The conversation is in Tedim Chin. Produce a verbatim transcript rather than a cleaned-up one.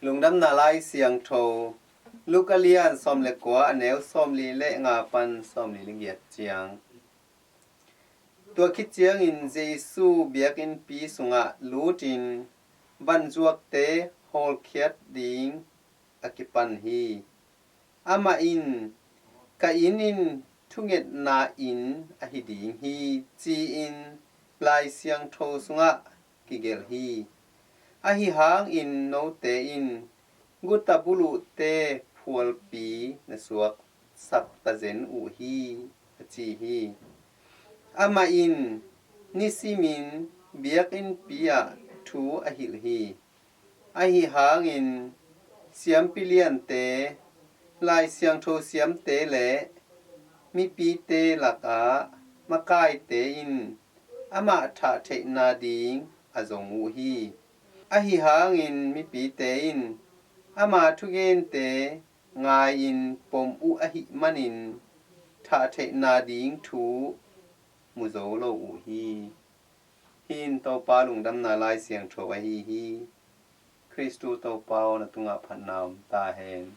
Lungdamna Lai Siangtho, Luka lian sawm le kua, a neu sawmli le nga pan sawmli le giat ciang. Tua khit ciangin Jesu biakinnpi sungah lutin vanzuakte hawlkhiat ding a kipan hi. Amah in, "Ka inn in thungetna inn ahi ding hi," ci-in Lai Siangtho sungah kigelh hi. Ahi hangin note in guta buluhte phualpi na suaksak tazen uh hi, a ci hi. Amah in nisimin biakinnpi ah thu a hilh hi. Ahi hangin siampi liante, Lai Siangtho siamte le mipite lakah makaite in amah thah theihna ding a zong uh hi. Ahi hangin mipite in ama thugente ngai-in pom uh ahih manin thah theihna ding thu mu zo lo uh hi. Hih in Topa Lungdamna Lai Siangtho ahi hi. Khristu Topa aw, na tungah phatna om ta hen.